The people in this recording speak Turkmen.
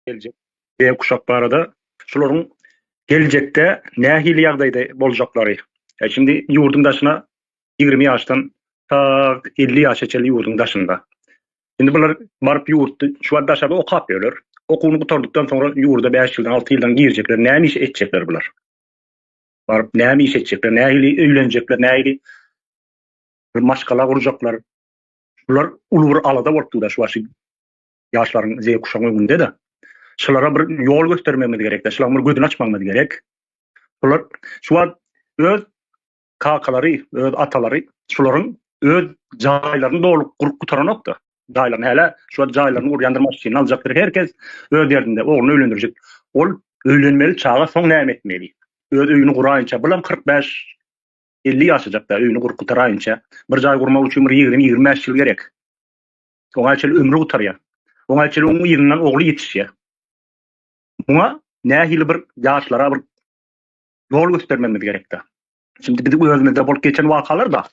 Geljek Z kuşak barada şularyň geljekde nähili ýagdaýda boljaklary. E, şimdi ýurduň daşyna 20 ýaşdan ta 50 ýaşa çenli ýurduň daşynda. Indi bular baryp ýurtda şu wagt daşarda okap ýörler. Okuwyny gutardykdan soňra ýurda 5 ýyldan, 6 ýyldan girjekler, näme iş etjekler bular? Baryp näme iş etjekler, nähili öýlenjekler, nähili bir maşgala gurjaklar. Bular uly bir alada bolup dur şu wagt ýaşlaryň Z kuşagyň öňünde-de. Şulara bir ýol göstermegimiz gerek-de, şularyň bir gözüni açmagymyz gerek. Bular şu wagt öz kakalary, öz atalary şularyň öz jaýlaryny doly gurup gutaranok-da. Jaýlaryny hälä şu wagt jaýlaryny gurýandyr, maşynyny aljakdyr. Her kes öz derdinde, ogluny öýlendirjek. Ol öýlenmeli çaga soň näme etmeli? Öz öýüni guraýynça, bulam 45 50 ýaşajakda öýüni gurup gutaraýynça. Bir jaý gurmak üçin bir 20-25 ýyl gerek. Oňa çenli ömri gutarýar. Oňa çenli onuň yzyndan ogly ýetişýär. Muňa nähili bir ýaşlara bir ýol göstermemiz gerekdi. Şimdi biziň özümizde bolup geçen wakalar da.